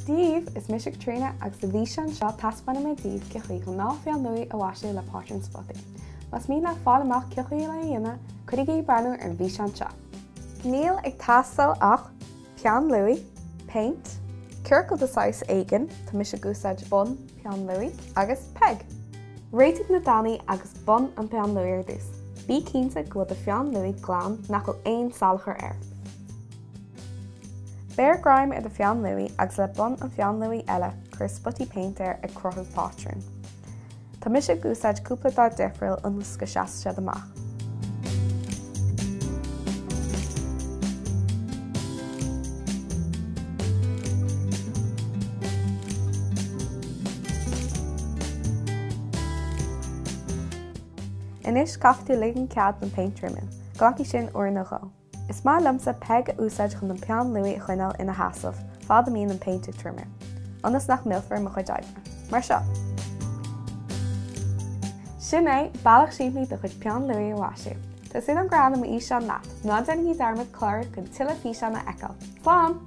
Dia daoibh, is mise Caitríona agus sa bhfíseán seo taispeánfaidh mé daoibh cén chaoi gnáthpheann luaidhe a mhaisiú le pátrún spotaí. Más mian leat fáil amach cén chaoi le é a dhéanamh, coinnigí ag breathnú ar an bhfíseán seo. Níl ag teastáil ach peann luaidhe, péint, ciorcal de saghas éigin, tá mise ag úsáid bun peann luaidhe, agus peig. Réitigh na dathanna agus bun an peann luaidhe ar dtús. Bí cinnte go bhfuil do pheann luaidhe glan, nach bhfuil aon salachar air. Beir greim ar do pheann luaidhe agus le bun an pheann luaidhe eile cuir spotaí péint air ag cruthú pátrún. Tá mise ag úsáid cúpla dath difriúil ionas go seasfaidh siad amach. Anois caithfidh tú ligean cead don péint triomú. Glacfaidh sin uair nó dhó. Is maith liomsa peig a úsáid chun an peann luaidhe a choinneáil ina sheasamh fad a mbíonn an péint ag triomú, ionas nach millfear mo chuid oibre. Mar seo. Sin é, bealach simplí do chuid peann luaidhe a mhaisiú. Tá súil agam gur thaitin mo fhíseán leat. Ná déanaigí dearmad clárú chun tuilleadh físeán a fheiceáil. Slán!